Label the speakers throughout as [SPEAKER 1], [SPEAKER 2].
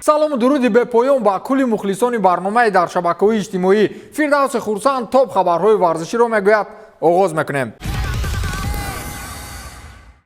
[SPEAKER 1] Салому дуруди бепоён ба кулли мухлисони барномаи дар шабакаҳои иҷтимоӣ. Фирдавси Хурсанд топ хабарҳои варзиширо мегӯяд. Оғоз мекунем.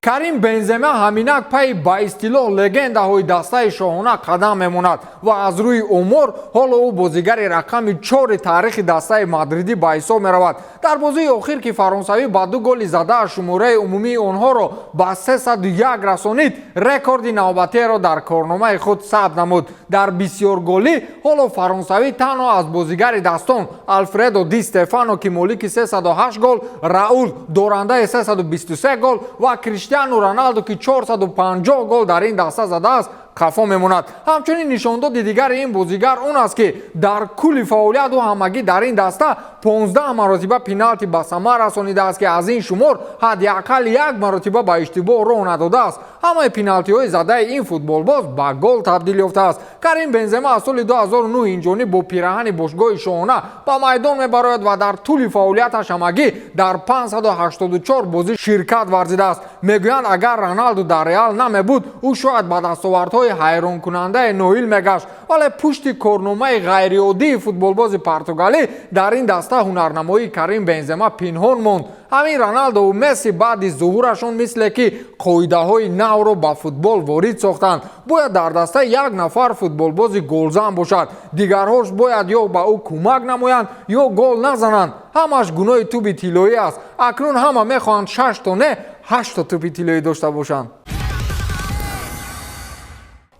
[SPEAKER 1] Карим Бензема ҳаминак пайи ба истилоҳ легендаҳои дастаи шоҳона қадам мемонад ва аз рӯи омор ҳоло ӯ бозигари рақами чори таърихи дастаи мадридӣ ба ҳисоб меравад. Дар бозии охир, ки фаронсавӣ ба ду голи задааш шумораи умумии онҳоро ба 301 расонид, рекорди навбатиеро дар корномаи худ сабт намуд. Дар бисёрголӣ ҳоло фаронсавӣ танҳо аз бозигари дастон Алфредо Ди Стефано, ки молики 308 гол, Раул, дорандаи 323 гол, ва Криштиану Роналду, ки 450 гол дар ин даста задааст, қафо мемонад. Ҳамчунин нишондоди дигари ин бозигар он аст, ки дар кулли фаъолият ӯ ҳамагӣ дар ин даста 15 маротиба пеналти ба самар расонидааст, ки аз ин шумор ҳадди ақал як маротиба ба иштибоҳ роҳ надодааст. Ҳамаи пеналтиҳои задаи ин футболбоз ба гол табдил ёфтааст. Карим Бензема аз соли 2009 инҷониб бо пираҳани бошгоҳи шоҳона ба майдон мебарояд ва дар тӯли фаъолияташ ҳамагӣ дар 584 бозӣ ширкат варзидааст. Мегӯянд, агар Роналду дар Реал намебуд, ӯ шояд ба дастовардҳои ҳайронкунандае ноил мегашт, вале пушти корномаи ғайриоддии футболбози португалӣ дар ин даста ҳунарнамоии Карим Бензема пинҳон монд. Ҳамин Роналдову Месси баъди зуҳурашон мисле ки қоидаҳои навро ба футбол ворид сохтанд: бояд дар даста як нафар футболбози голзан бошад, дигарҳош бояд ё ба ӯ кӯмак намоянд, ё гол назананд. Ҳамаш гуноҳи тӯби тиллоӣ аст. Акнун ҳама мехоҳанд шашто не, ҳашто тӯби тиллоӣ дошта бошанд.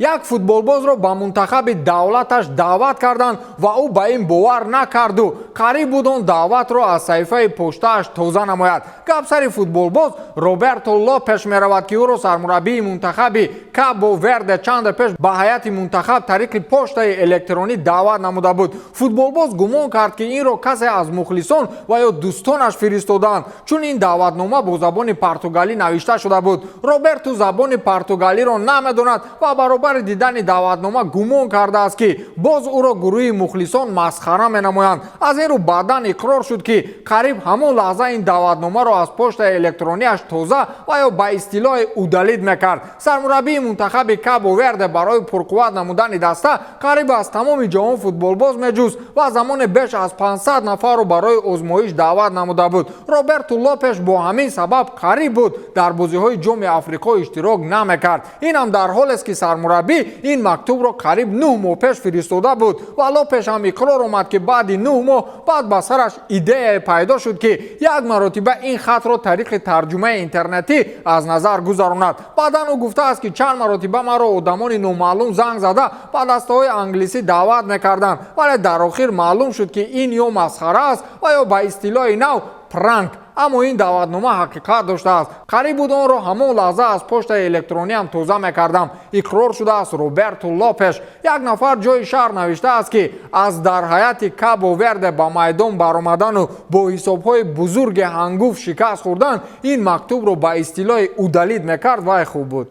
[SPEAKER 1] Як футболбозро ба мунтахаби давлаташ даъват карданд ва ӯ ба ин бовар накарду қариб буд он даъватро аз саҳифаи поштааш тоза намояд. Гап сари футболбоз Роберто Лопеш меравад, ки ӯро сармураббии мунтахаби Кабо Верде чанде пеш ба ҳайати мунтахаб тариқи поштаи электронӣ даъват намуда буд. Футболбоз гумон кард, ки инро касе аз мухлисон ва ё дӯстонаш фиристодаанд, чун ин даъватнома бо забони португалӣ навишта шуда буд. Роберто забони португалиро намедонад ва баробари дидани даъватнома гумон кардааст, ки боз ӯро гурӯҳи мухлисон масхара менамоянд. Аз ин рӯ баъдан иқрор шуд, ки қариб ҳамон лаҳза ин даъватномаро аз поштаи электрониаш тоза ва ё ба истилоҳи удалить мекард. Сармураббии мунтахаби Кабо Верде барои пурқувват намудани даста қариб аз тамоми ҷаҳон футболбоз меҷуст ва замоне беш аз 500 нафарро барои озмоиш даъват намуда буд. Роберто Лопеш бо ҳамин сабаб қариб буд дар бозиҳои Ҷоми Африқо иштирок намекард. Инам дар ҳолест, ки сармураббӣ ин мактубро қариб 9 моҳ пеш фиристода буд ва Лопеш ҳам иқрор омад, ки баъди 9 моҳ баъд ба сараш идеяе пайдо шуд, ки як маротиба ин хатро тариқи тарҷумаи интернетӣ аз назар гузаронад. Баъдан ӯ гуфтааст, ки чанд маротиба маро одамони номаълум занг зада, ба дастаҳои англисӣ даъват мекарданд, вале дар охир маълум шуд, ки ин ё масхара аст ва ё ба истилоҳи нав пранк. Аммо ин даъватнома ҳақиқат доштааст. Қариб буд онро ҳамон лаҳза аз поштаи электрониам тоза мекардам, иқрор шудааст Роберто Лопеш. Як нафар ҷои шаҳр навиштааст, ки аз дар ҳайати Кабо Верде ба майдон баромадану бо ҳисобҳои бузурги ҳангуфт шикаст хӯрдан, ин мактубро ба истилоҳи удалить мекард, вай хуб буд.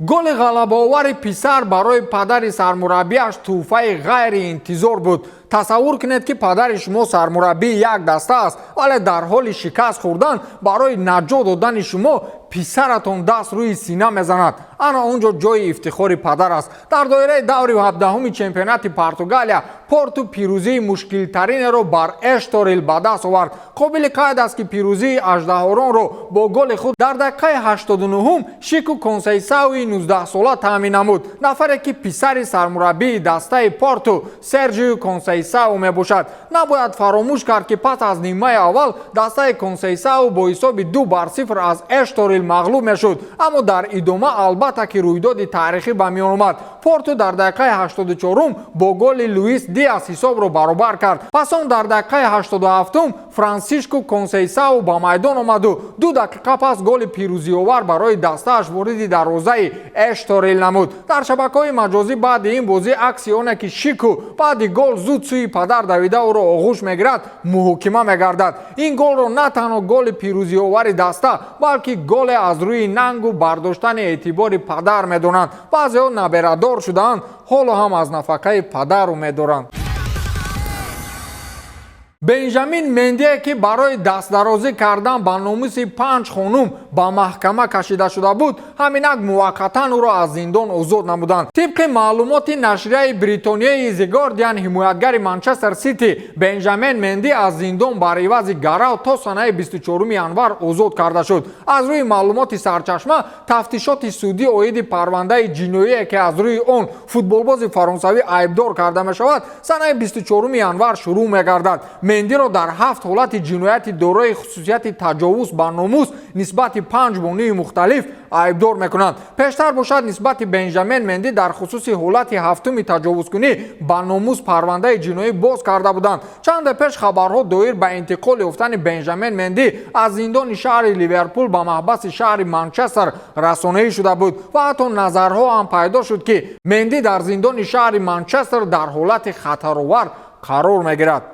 [SPEAKER 1] Голи ғалабаовари писар барои падари сармураббиаш тӯҳфаи ғайриинтизор буд. Тасаввур кунед, ки падари шумо сармураббии як даста аст, вале дар ҳоли шикаст хӯрдан барои наҷот додани шумо писаратон даст рӯи сина мезанад. Ана он ҷо ҷои ифтихори падар аст. Дар доираи даври 17-уми чемпионати Португалия Порту пирӯзии мушкилтаринеро бар Эшторил ба даст овард. Қобили қайд аст, ки пирӯзии аждаҳоронро бо голи худ дар дақиқаи 89-ум Шику Консейсауи 19-сола таъмин намуд, нафаре ки писари сармураббии дастаи Порту Сержио Консейсау мебошад. Набояд фаромӯш кард, ки пас аз нимаи аввал дастаи Консейсау бо ҳисоби 2-0 аз Эшторил мағлуб мешуд, аммо дар идома албатта ки рӯйдоди таърихӣ ба миён омад. Порту дар дақиқаи 84-ум бо голи Луис Диас ҳисобро баробар кард. Пас он дар дақиқаи 87-ум Франсишку Консейсау ба майдон омаду 2 дақиқа пас голи пирӯзиовар барои дастааш вориди дарвозаи Эшторил намуд. Дар шабакаҳои маҷозӣ баъди ин бозӣ акси оне, ки Шику баъди гол зуд сӯи падар давида, ӯро оғӯш мегирад, муҳокима мегардад. Ин голро на танҳо голи пирӯзиовари даста, балки голе аз рӯи нангу бардоштани эътибори падар медонанд. Баъзеҳо наберадор шудаанд, ҳоло ҳам аз нафақаи падар умед доранд. Бенҷамин Мендие, ки барои дастдарозӣ кардан ба номуси панҷ хонум ба маҳкама кашида шуда буд, ҳаминак муваққатан ӯро аз зиндон озод намуданд. Тибқи маълумоти нашрияи бритонияи The Guardian, ҳимоятгари Манчестер Сити Бенҷамин Менди аз зиндон бар ивази гарав то санаи 24 январ озод карда шуд. Аз рӯи маълумоти сарчашма, тафтишоти судӣ оиди парвандаи ҷиноие, ки аз рӯи он футболбози фаронсавӣ айбдор карда мешавад, санаи 24 январ шурӯъ мегардад. Мендиро дар ҳафт ҳолати ҷинояти дорои хусусияти таҷовуз ба номус нисбати панҷ бонуи мухталиф айбдор мекунанд. Пештар бошад, нисбати Бенҷамин Менди дар хусуси ҳолати ҳафтуми таҷовузкунӣ ба номус парвандаи ҷиноӣ боз карда буданд. Чанде пеш хабарҳо доир ба интиқол ёфтани Бенҷамин Менди аз зиндони шаҳри Ливерпул ба маҳбаси шаҳри Манчестер расонаӣ шуда буд ва ҳатто назарҳо ҳам пайдо шуд, ки Менди дар зиндони шаҳри Манчестер дар ҳолати хатаровар қарор мегирад.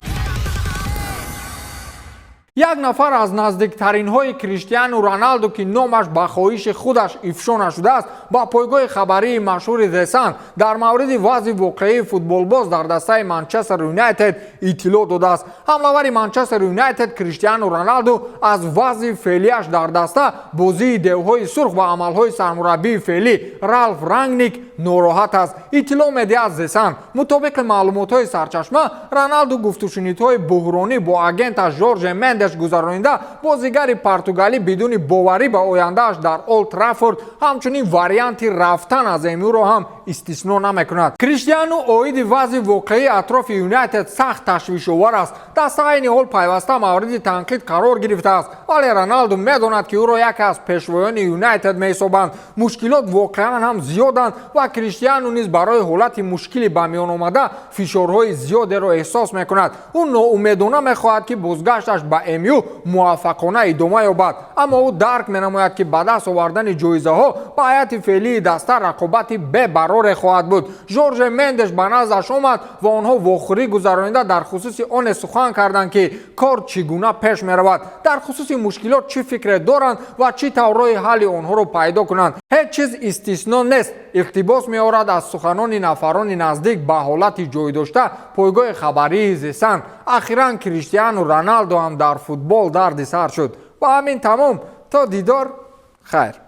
[SPEAKER 1] Як нафар аз наздиктаринҳои Криштиану Роналду, ки номаш ба хоҳиши худаш ифшо нашудааст, ба пойгоҳи хабарии машҳури The Sun дар мавриди вазъи воқеии футболбоз дар дастаи Манчестер Юнайтед иттилоъ додааст. Ҳамлавари Манчестер Юнайтед Криштиану Роналду аз вазъи феълиаш дар даста, бозии девҳои сурх ва амалҳои сармураббии феълӣ Ралф Рангник нороҳат аст, иттилоъ медиҳад The Sun. Мутобиқи маълумотҳои сарчашма, Роналду гуфтушунидҳои буҳронӣ бо агенташ Жорже Мендеш гузаронида, бозигари португалӣ бидуни боварӣ ба ояндааш дар Олд Траффорд, ҳамчунин варианти рафтан аз МЮ-ро ҳам истисно намекунад. Криштиану оиди вазъи воқеии атрофи Юнайтед сахт ташвишовар аст. Даста айни ҳол пайваста мавриди танқид қарор гирифтааст, вале Роналду медонад, ки ӯро яке аз пешвоёни Юнайтед меҳисобанд. Мушкилот воқеан ҳам зиёданд ва Криштиану низ барои ҳолати мушкили ба миён омада фишорҳои зиёдеро эҳсос мекунад. Ӯ ноумедона мехоҳад, ки бозгашташ ба МЮ муваффақона идома ёбад, аммо ӯ дарк менамояд, ки ба даст овардани ҷоизаҳо ба ҳайати феълии даста рақобати бебароре хоҳад буд. Жорже Мендеш ба наздаш омад ва онҳо вохӯрӣ гузаронида, дар хусуси оне сухан карданд, ки кор чӣ гуна пеш меравад, дар хусуси мушкилот чӣ фикре доранд ва чӣ тавр роҳи ҳалли онҳоро пайдо кунанд. Ҳеҷ чиз истисно нест, иқтибос меорад аз суханони нафарони наздик ба ҳолати ҷойдошта пойгоҳи хабарии The Sun. Ахиран Криштиану Роналдо ҳам дар футбол дарди сар шуд. Ба ҳамин тамом, то дидор, хайр.